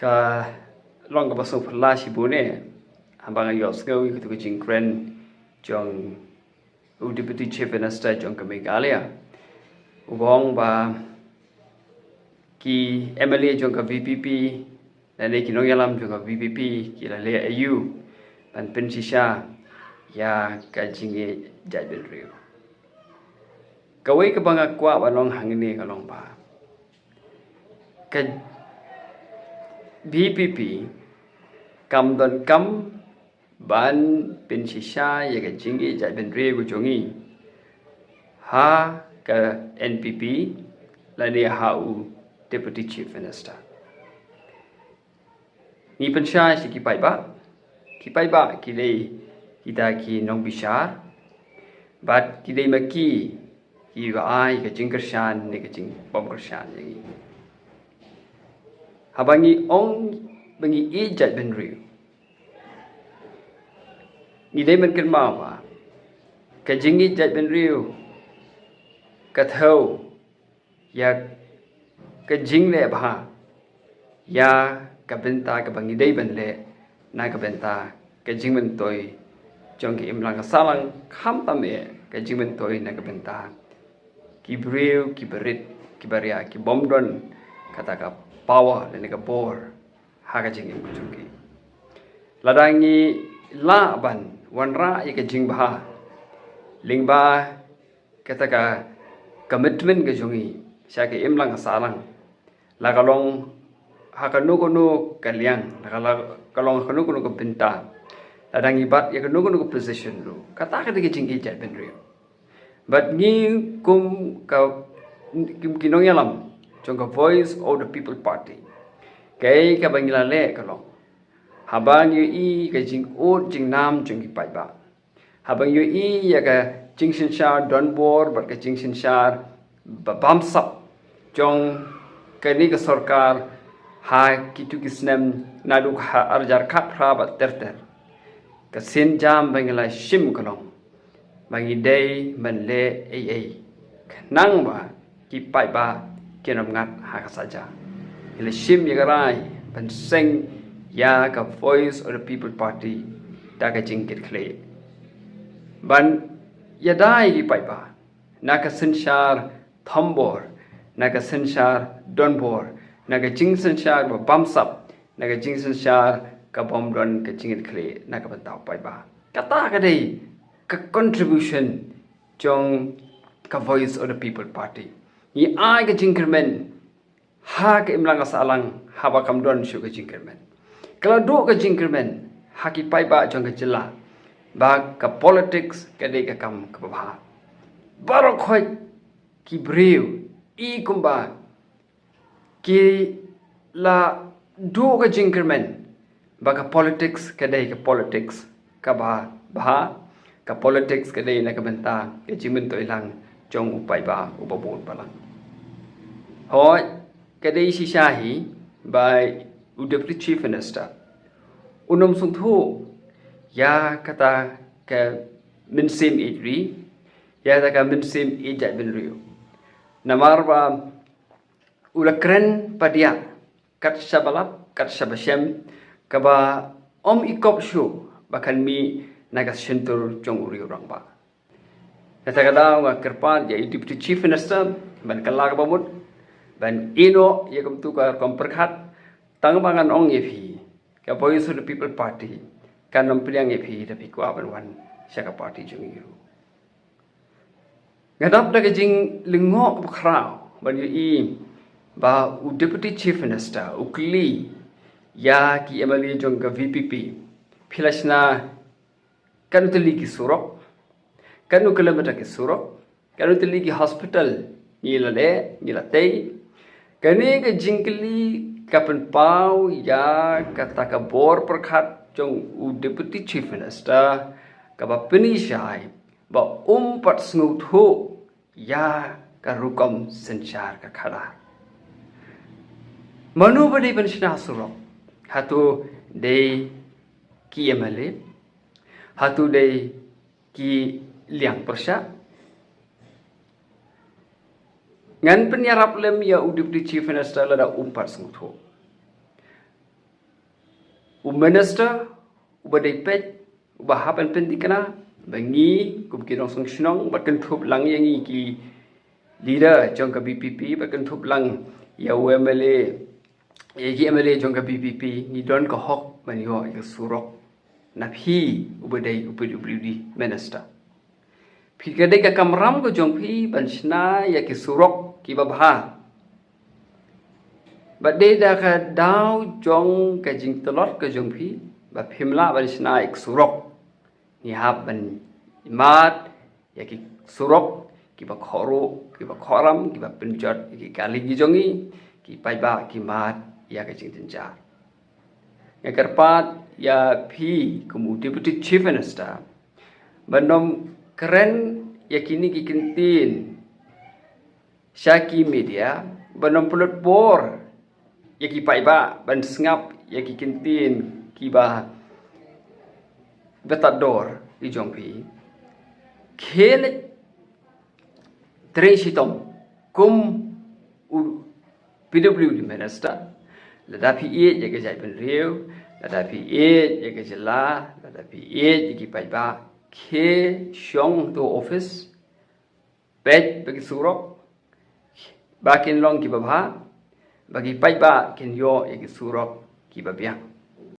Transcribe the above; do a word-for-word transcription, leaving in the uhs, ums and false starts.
Ka long kaba sngewphylla shibun eh haba nga ïohsngew ïa katu ka jingkren jong u Deputy Chief Minister jong ka Meghalaya, uba ong ba ki M L A jong ka V P P lane ki nongïalam jong ka V P P ki la leh aïu ban pynshisha ïa ka jingïeit jaitbynriew. Kawei kaba nga kwah ban ong hangne ka long ba ka V P P kam donkam ban pynshisha ïa ka jingïeit jaitbynriew ka jong ngi ha ka N P P lane ha u Deputy Chief Minister. Ngi pynshai sha ki paidbah. Ki paidbah ki dei kita ki nongbishar bad ki dei ma ki kiba ai ka jingkyrshan ne ka jingbymkyrshan ïa ngi. Haba ngi ong ba ngi ïeit jaitbynriew, ngi dei ban kynmaw ba ka jingïeit jaitbynriew ka thew ïa ka jingleh bha ïa ka bynta kaba ngi dei ban leh na ka bynta ka jingmyntoi jong ka imlang ka sahlang, khamtam eh ka jingmyntoi na ka bynta ki briew kiba rit kiba riah kibym don kata ka power lane ka bor ha ka jingim ka jong ki. Lada ngi lah ban wanrah ïa ka jingbha lyngba kata ka commitment ka jong ngi sha ka imlang ka sahlang, la ka long ha kano kano ka liang, la ka, la ka long ha kano kano ka bynta, lada ngi bat ïa kano kano ka position ruh, kata ka dei ka jingïeit jaitbynriew. Bad ngi kum ka, kum ki nongïalam jong ka Voice of the People Party, kaei kaba ngi la leh ka long, haba ngi ïohi ka jingud jingnam jong ki paidbah, haba ngi ïohi ïa ka jingsynshar donbor bad ka jingsynshar ba bamsap jong kane ka sorkar ha kitu ki snem naduh ha arhajar khatphra bad ter ter, ka sienjam ba ngi la shim ka long ba ngi dei ban leh ei ei khnang ba ki paidbah kin ym ngat ha ka saja. Ngi la shim ïa ka rai ban seng ïa ka Voice of the People Party da ka jingkitkhlieh ban ïada ïa ki paidbah na ka synshar thombor, na ka synshar donbor, na ka jingsynshar ba bamsap, na ka jingsynshar ka bym don ka jingkitkhlieh na ka bynta u paidbah. Kata ka dei ka contribution jong ka Voice of the People Party. Ngi ai ka jingkyrmen ha ka imlang ka sahlang haba kam don shuh ka jingkyrmen. Ka la duh ka jingkyrmen ha ki paidbah jong ka jylla ba ka politics ka dei ka kam kaba bha. Baroh khoit ki briew i kumba ki la duh ka jingkyrmen ba ka politics ka dei ka politics kaba bha, ka politics ka dei na ka bynta ka jingmyntoi lang jong u paidbah uba bun balang. Hooid, ka dei shisha hi ba u Deputy Chief Minister un ym sngewthuh ïa kata ka mynsiem ïeit ri, ïa kata ka mynsiem ïeit jaitbynriew. Namar ba u la kren padiah kat shaba lap kat shaba shem, kaba ym i kop shuh ba kan mih na ka shyntur jong u riew rangbah. Kata ka daw nga kyrpad ïa i Deputy Chief Minister ban kylla kaba mut ban ïehnoh ïa kumtu ka rukom pyrkhat, tang ba ngan ong ïa phi, ka Voice of the People Party kan ym pdiang ïa phi da phi kwah ban wan sha ka party jong ngi ruh. Nga dap da ka jinglyngngoh kaba khraw ban ïohi ba u Deputy Chief Minister u kylli ïa ki M L A jong ka V P P, phi la shna katno tylli ki surok, katno kilometer ki surok, katno tylli ki hospital ngi la leh, ngi la tei. Kane ka jingkylli ka pynpaw ïa kata ka bor pyrkhat jong u Deputy Chief Minister kaba pynshai ba um pat sngewthuh ïa ka rukom synshar ka khadar. Mano ba dei ban shna surok? Hato dei ki M L A? Hato dei ki liang pyrshah? Ngan pynïarap lem ïa u Deputy Chief Minister lada um pat sngewthuh. u minister uba dei peit uba hap ban pynthikna ba ngi kum ki nongseng shnong bad kynthup lang ïa ngi ki leader jong ka B P P bad kynthup lang ïa u M L A, ïa ki M L A jong ka B P P, ngi don ka hok ban ïoh ïa ka surok na phi uba dei u P W D minister. Phi ka dei ka kamram ka jong phi ban shna ïa ki surok kiba bha. Bad dei da ka daw jong ka jingtlot ka jong phi ba phim lah ban shna ïa ki surok. Ngi hap ban mad ïa ki surok kiba khohruh, kiba khohram, kiba pynjot ïa ki kali ki jong ngi, ki paidbah ki mad ïa ka jingjynjar. Nga kyrpad ïa phi kum u Deputy Chief Minister ban ym kren ïa kine ki kyntien sha ki media, ban ym pynlut bor ïa ki paidbah ban sngap ïa ki kyntien kiba btador ki jong phi. Khie leit trei shitom kum u P W D minister. Lada phi ïeit ïa ka jaitbynriew, lada phi ïeit ïa ka jylla, lada phi ïeit ïa ki paidbah, khie shong to office, peit ba ki surok ba kin long kiba bha, ba ki paidbah kin ïoh ïa ki surok kiba biang.